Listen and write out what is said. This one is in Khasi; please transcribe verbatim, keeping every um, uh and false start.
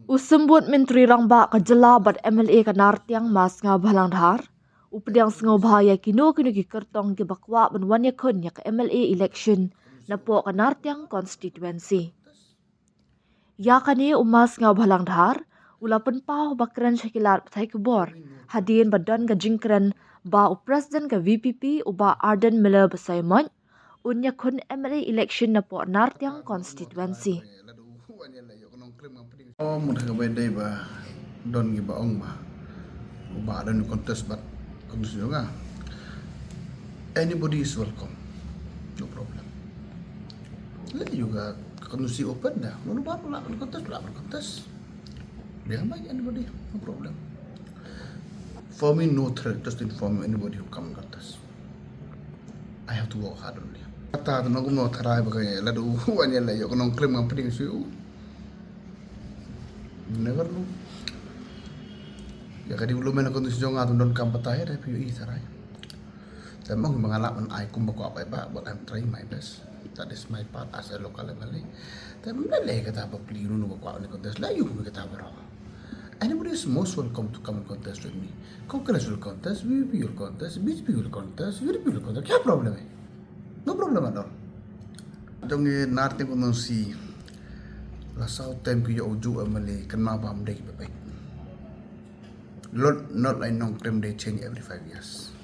U Symbud Myntri Rangbah ka jylla bad M L A ka Nartiang, Ma Sniawbhalang Dhar, u pdiang sngewbha ïa kino kino ki kyrtong kiba kwah ban wan ïakhun ïa ka M L A election napoh ka Nartiang constituency. Ïa kane u Ma Sniawbhalang Dhar u la pynpaw ba kren sha ki lad pathai khubor hadien ba don ka jingkren ba u President ka V P P, u Bah Ardent Miller Basaiawmoit, un ïakhun M L A election napoh Nartiang constituency. Oh, mut ha kaba dei ba don kiba ong ba u Bah Ardent contest bad constituency jong nga. Anybody is welcome. No problem. Leh ïa ka constituency open da. Mano ba lah ban contest, lah ban contest. Biang ba anybody, no problem. For me, no threat, just inform anybody who come and contest. I have to work hard only. Kata tu nongkum no tharai ba ka ladu wan ïa la ïa ka nongkrim ngam pdeng shu. Never know. Ïa ka development ka tu jong nga tu don kam batai da phi i tharai. Te mong ba nga lah ban ai kum ba kwah bai ba, but I'm trying my best. That is my part as a local M L A. Te mong le kata ba pli nu ba kwah ni contest la yu kata ba ro. Anybody is most welcome to come and contest with me. Congress will contest, V P P will contest, B J P will contest, U D P will contest. Kya problem hai? No problem at all. Jong ye Nartiang ko nong si la saw tem ki yo ju M L A kan ma bam dei ba bai. Lot not like nongkrim, they change every five years.